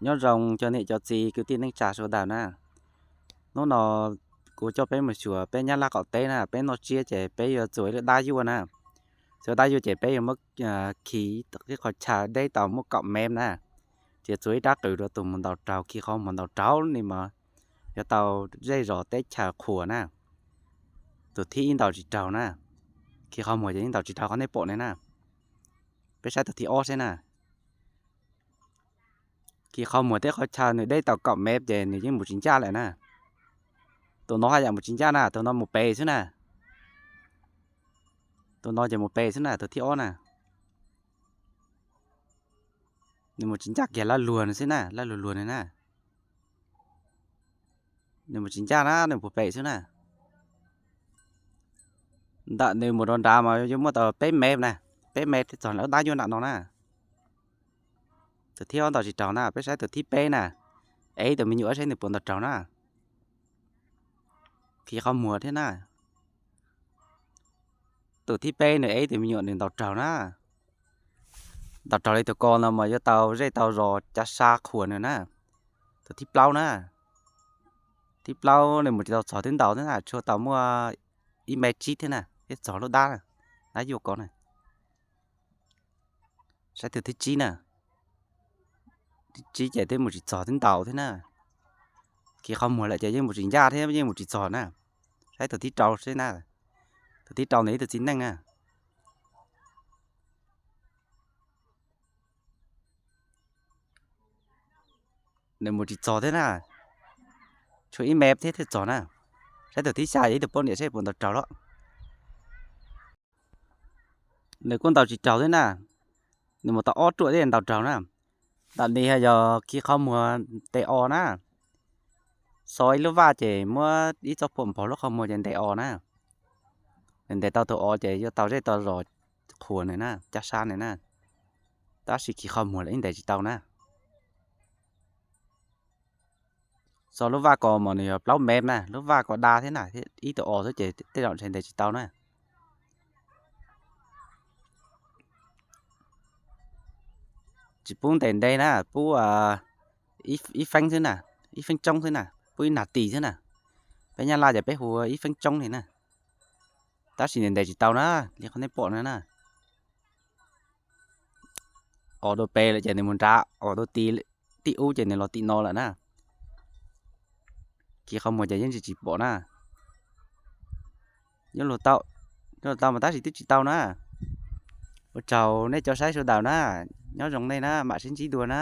Nyob zoo cov niam cov txiv kwv tij neej tsa sawv daws na. Hnub no kuv coj peb mus xyuas peb Nyab Laj qaum teb na, peb noj tsiab ces peb yuav txuas ib lub dab yuaj na. Txuas dab yuaj ces peb yuav muab khi ib qho chaw deb tau muaj kaum mev na. Ces txuas ib rab qws rau tus mus ntaus raug, khi qhov muag ntaus raug li mas yuav tau zej zos teb chaws qhuas na. Tus thib ib ntaus tsis raug na. Khi qhov muag ces yeej ntaus tsis raug qhov nej pom ne na. Peb saib tus thib ob seb na. Khi qhov muag thiab qhov chaw nws deb tau kaum mev ces nws yeej mus tsis ncaj lawm na. Tus no haj yam mus tsis ncaj na, tus no mus pem xwb na. Tus no ces mus pem xwb na, tus thib ob na. Nws mus tsis ncaj kiag laj luag nws xwb na, laj luag luag nws na. Nws mus tsis ncaj na, nws mus pem xwb na. Ntawm nws mus rau nrad mas yuav muaj tau peb mev na, peb mev thiaj txog lawv dab yuaj nram no na. Tus thib ob ntaus tsis raug na, peb saib tus thib peb na. Ev ib tus me nyuam saib nws puas ntaus raug na. Khi qhov muag thiab na. Tus thib peb nws ev ib tus me nyuam nws ntaus raug na. Ntaus raug li tus ko no mas yuav tau zej tau zos cav sa qhuas nws na. Tus thib plaub na. Thib plaub nws mus tsis tau txog twb ntaus thiab na, tshuav tau muaj ib mev tsib thiab na, thiaj txog lub dab, dab yuaj ko na. Saib tus thib tsib na. Thib tsib ces twb mus tsis txog twb ntaus thiab na. Khi qhov muag lawm ces yeej mus tsis ncaj thiab yeej mus tsis txog na. Saib tus thib rau seb na. Tus thib rau nws ib tug txiv neej na. Nws mus tsis txog thiab na. Tshuav ib mev thiab thiaj txog na. Saib tus thib xya yog ib tug poj niam saib puas ntaus raug los. Nws kuj ntaus tsis raug thiab na. Nws mus tau ob ruam thiaj ntaus raug na. Ntawm nws yog khi qhov muag ntes os na. Xo ib lub vaj ces muab ib txoj phuam npog lub qhov muag ces ntes os na. Nws ntes tau tus os ces yuav tau zej tau zos qhuas nws na, cav sa nws na. Tab sis khi qhov muag lawm yeej ntes tsis tau na. Xo lub vaj ko mas nws yog plaub mev na, lub vaj ko da thiab na, ib tug os xwb ces tej zaum ntshe ntes tsis tau na. Tsis pub ntes ntev na, pub ib feeb xwb na, ib feeb tsoob xwb na, pub ib nas tis xwb na. Peb Nyab Laj ces peb hu ua ib feeb tsoob li na. Tab sis nws ntes tsis tau na, li qhov nej pom no na. Os dua pem lawm ces nws mus nrad, os dua tim ub ces nws los tim no lawm na. Khi qhov muag ces yeej tsis pom na. Nyob lus tau, nyob lus tau mas tab sis twb tsis tau na. Ua tsaug nej cov saib sawv daws na, nyob zoo nej na, mam sib ntsib dua na.